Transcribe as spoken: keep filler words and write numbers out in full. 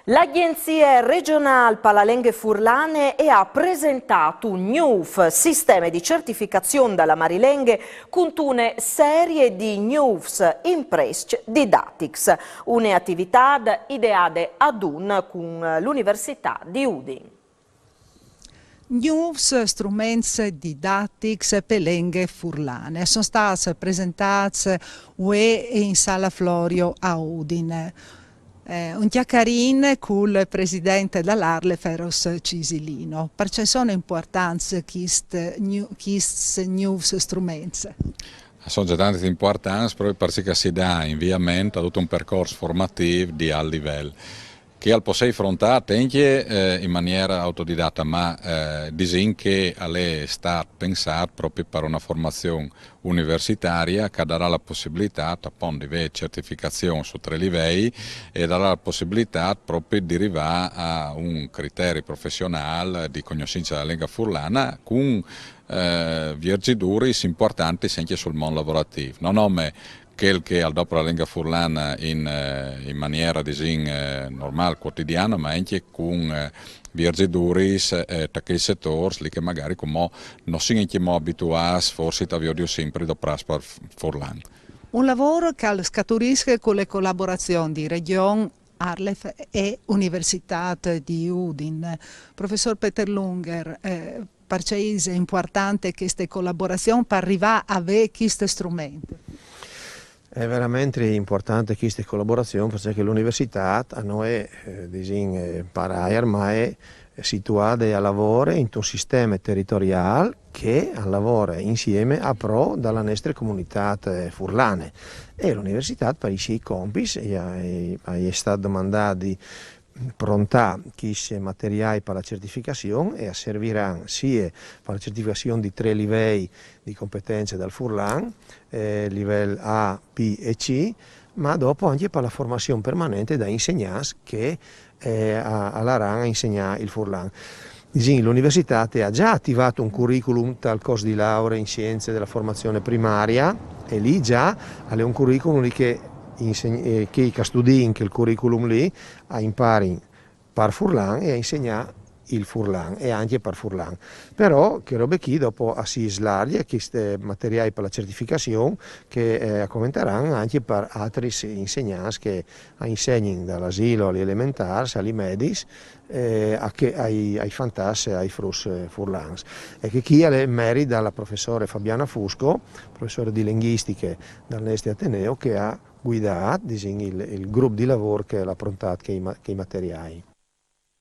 La Agjenzie Regjonâl pe Lenghe Furlane e à presentât un gnûf sisteme di certificazion de marilenghe cuntune serie di gnûfs imprescj didatics, une ativitât ideade adun cun l'Universitât di Udin. Gnûfs struments didatics pe lenghe furlane a son stâts presentâts vuê in Sala Florio a Udin. Eh, un cjacarin cul president de ARLeF Eros Cisilino. Parcè a son impuartants chescj gnûfs struments? A son za tant impuartants, propit parcè che si da inviament a dut un percors formatîf di alt nivel, che al pues jessi afrontât ancje in maniere autodidate, ma disìn che al è stât pensât propit par une formazion universitarie che e darà la pussibilitât, apont, di vê certificazion su trê livei e e darà la pussibilitât propit di rivâ a un criteri professionâl di cognossince de lenghe furlane cun vierziduris impuartantis ancje sul mont lavorativo. No nome chel che al dopre la lenghe furlane in maniere, disìn, normâl, cuotidiane, ma ancje cun vierziduris ta chei setôrs li che magari cumò no sin ancjemò abituâts forsit a viodiju simpri doprâ par furlan. Un lavôr che al scaturìs cu la colaborazion di Regjon, ARLeF e Universitât di Udin. Professôr Peter Lunger, parcè ise impuartante cheste colaborazion par rivâ a vê chest strument? E je verementri impuartante cheste colaborazion, parcè che la universitât a no je, disìn, par aiar, ma e je situade a lavôr intun sisteme teritoriâl che al lavore insiemi a pro de nestre comunitât furlane. E la universitât, par i siei compits, e je stade domandade di prontâ chescj materiâi pe certificazion e a serviran sie pe certificazion di trê livei di competence dal furlan, livel A, B e C, ma dopo ancje pe formazion permanente dai insegnants che a laran a insegnâ il furlan. Disìn, la universitât e à za ativât un curriculum tal cors di lauree in sience de formazion primarie, e li za al è un curriculum li che i che a studin chel curriculum li a imparin par furlan e a insegnâ il furlan e ancje par furlan. Però chê robe chi dopo a si slargje, chescj materiâi pe certificazion, che a coventaran ancje par altris insegnants che a insegnin dal asîl aes elementârs, aes mediis, ai fantats, ai fruts furlans. E chê chi al è merit de professore Fabiana Fusco, professore di lenghjistiche dal nestri ateneu, che e à guidât, disìn, il grup di lavôr che al à prontât chei materiâi.